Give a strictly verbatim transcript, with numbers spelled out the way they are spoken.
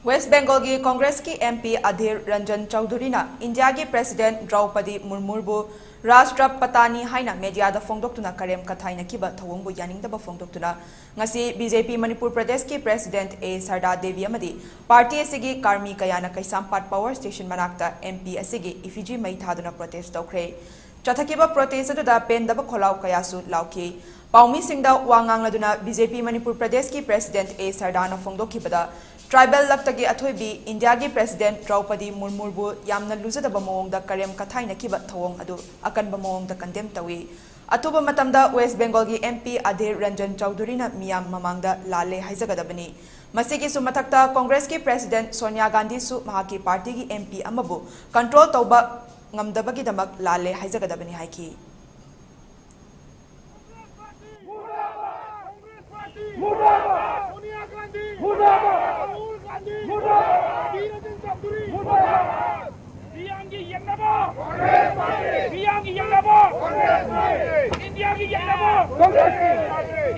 West ꯕꯦꯡꯒꯣꯜꯒꯤ ꯀꯣꯡꯒ꯭ꯔꯦꯁꯀꯤ M P ꯑꯙꯤꯔ Ranjan ꯆꯧꯙꯨꯔꯤꯅ ꯏꯟꯗꯤꯌꯥꯒꯤ president ꯗ꯭ꯔꯧꯄꯗꯤ ꯃꯨꯔꯃꯨꯕꯨ ꯔꯥꯁꯇ꯭ꯔꯄꯇꯥꯅꯤ ꯍꯥꯏꯅ ꯃꯦꯗꯤꯌꯥꯗ ꯐꯣꯡꯗꯣꯛꯇꯨꯅ ꯀꯔꯦꯝ ꯀꯊꯥꯏꯅꯈꯤꯕ ꯊꯧꯑꯣꯡꯕꯨ ꯌꯥꯅꯤꯡꯗꯕ ꯐꯣꯡꯗꯣꯛꯇꯨꯅ ꯉꯁꯤ ꯕꯤ ꯖꯦ ꯄꯤ ꯃꯅꯤꯄꯨꯔ ꯄ꯭ꯔꯗꯦꯁꯀꯤ ꯄ꯭ꯔꯦꯁꯤꯗꯦꯟꯠ ꯑꯦ ꯁꯔꯗꯥ ꯗꯦꯕꯤ ꯑꯃꯗꯤ ꯄꯥꯔꯇꯤ ꯑꯁꯤꯒꯤ ꯀꯥꯔꯃꯤ ꯀꯌꯥꯅ ꯀꯩꯁꯥꯝꯄꯥꯠ ꯄꯥꯋꯔ ꯁ꯭ꯇꯦꯁꯟ ꯃꯅꯥꯛꯇ ꯑꯦꯝ ꯄꯤ ꯑꯁꯤꯒꯤ ꯏꯐꯤꯖꯤ ꯃꯩ ꯊꯥꯗꯨꯅ ꯄ꯭ꯔꯣꯇꯦꯁ꯭ꯠ ꯇꯧꯈ꯭ꯔꯦ꯫ ꯆꯠꯊꯈꯤꯕ ꯄ꯭ꯔꯣꯇꯦꯁ꯭ꯠ ꯑꯗꯨꯗ ꯄꯦꯟꯗꯕ ꯈꯣꯜꯂꯥꯎ ꯀꯌꯥꯁꯨ ꯂꯥꯎꯈꯤ꯫ ꯄꯥꯎꯃꯤꯁꯤꯡꯗ ꯋꯥ ꯉꯥꯡꯂꯗꯨꯅ ꯕꯤ ꯖꯦ ꯄꯤ ꯃꯅꯤꯄꯨꯔ ꯄ꯭ꯔꯗꯦꯁꯀꯤ ꯄ꯭ꯔꯦꯁꯤꯗꯦꯟꯠ ꯑꯦ ꯁꯔꯗꯥꯅ ꯐꯣꯡꯗꯣꯛꯈꯤꯕꯗ, ꯇ꯭ꯔꯥꯏꯕꯦꯜ ꯂꯛꯇꯒꯤ ꯑꯊꯣꯏꯕꯤ ꯏꯟꯗꯤꯌꯥꯒꯤ ꯄ꯭ꯔꯦꯁꯤꯗꯦꯟꯠ ꯗ꯭ꯔꯧꯄꯗꯤ ꯃꯨꯔꯃꯨꯕꯨ ꯌꯥꯝꯅ ꯂꯨꯖꯗꯕ ꯃꯑꯣꯡꯗ ꯀꯔꯦꯝ ꯀꯊꯥꯏꯅꯈꯤꯕ ꯊꯧꯑꯣꯡ ꯑꯗꯨ ꯑꯀꯟꯕ ꯃꯑꯣꯡꯗ ꯀꯟꯗꯦꯝ ꯇꯧꯏ꯫ ꯑꯊꯨꯕ ꯃꯇꯝꯗ ꯋꯦꯁ꯭ꯠ ꯕꯦꯡꯒꯣꯜꯒꯤ ꯑꯦꯝ ꯄꯤ ꯑꯙꯤꯔ ꯔꯟꯖꯟ ꯆꯧꯙꯨꯔꯤꯅ ꯃꯤꯌꯥꯝ ꯃꯃꯥꯡꯗ ꯂꯥꯜꯂꯦ ꯍꯥꯏꯖꯒꯗꯕꯅꯤ꯫ ꯃꯁꯤꯒꯤꯁꯨ ꯃꯊꯛꯇ ꯀꯣꯡꯒ꯭ꯔꯦꯁꯀꯤ ꯄ꯭ꯔꯦꯁꯤꯗꯦꯟꯠ ꯁꯣꯅꯤꯌꯥ ꯒꯥꯟꯙꯤꯁꯨ ꯃꯍꯥꯛꯀꯤ ꯄꯥꯔꯇꯤꯒꯤ ꯑꯦꯝ ꯄꯤ ꯑꯃꯕꯨ ꯀꯟꯇ꯭ꯔꯣꯜ ꯇꯧꯕ ꯉꯝꯗꯕꯒꯤꯗꯃꯛ ꯂꯥꯜꯂꯦ ꯍꯥꯏꯖꯒꯗꯕꯅꯤ ꯍꯥꯏꯈꯤ꯫ मुर्दाबाद! सोनिया गांधी मुर्दाबाद! राहुल गांधी मुर्दाबाद! वीर सिंह चौधरी मुर्दाबाद! रियांगी यंगनाबा! Congress party! रियांगी यंगनाबा! Congress party! इंडिया की यंगनाबा! Congress party!